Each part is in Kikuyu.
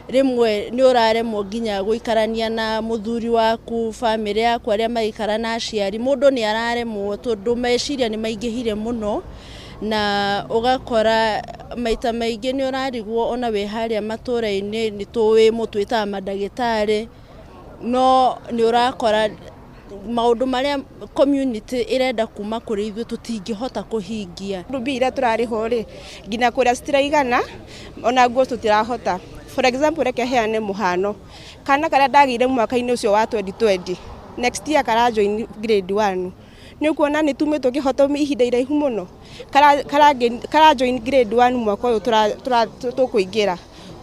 Rĩmwe nĩ ũraremwo nginya gũikarania na mũthuri waku, bamĩrĩ yaku, arĩa maraikara na aciari. Mũndũ nĩ araremwo tondũ meciria nĩ maingĩhire mũno, na ũgakora maita maingĩ nĩ ũrarigwo ona wĩ harĩa matũra-inĩ nĩ tũĩ mũtwĩtaga mandagĩtarĩ, no nĩ ũrakora maũndũ marĩa community ĩrenda kuma kũrĩ ithuĩ tũtingĩhota kũhingia. Mbia iria tũrarĩhwo rĩ, nginya kũrĩa citiraigana, ona nguo tũtirahota. For example, reke heane mũhano, kana karĩa ndagĩire mwaka-inĩ ũcio wa 2020, next year kara join grade 1. Nĩ ũkuona nĩ tumĩtwo kĩhoto ihinda iraihu mũno. Kara join grade 1 mwaka ũyũ tũkũingĩra.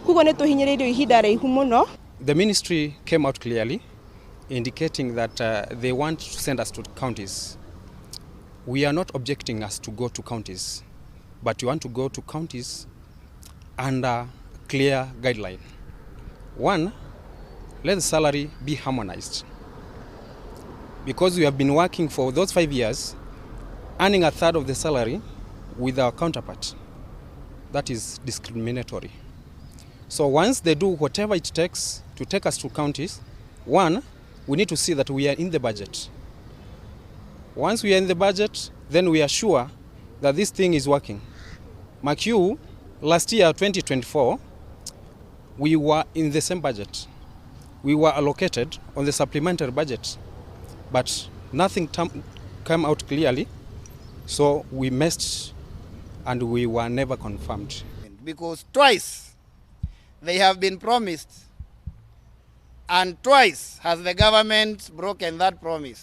Koguo nĩ tũhinyĩrĩirio ihinda iraihu mũno. The ministry came out clearly indicating that they want to send us to counties. We are not objecting us to go to counties, but we want to go to counties under clear guideline. One, let the salary be harmonized. Because we have been working for those 5 years, earning a third of the salary with our counterpart. That is discriminatory. So once they do whatever it takes to take us to counties, one, we need to see that we are in the budget. Once we are in the budget, then we are sure that this thing is working. Mark you, last year, 2024, we were in the same budget. We were allocated on the supplementary budget, but nothing came out clearly, so we missed and we were never confirmed. Because twice they have been promised, and twice has the government broken that promise.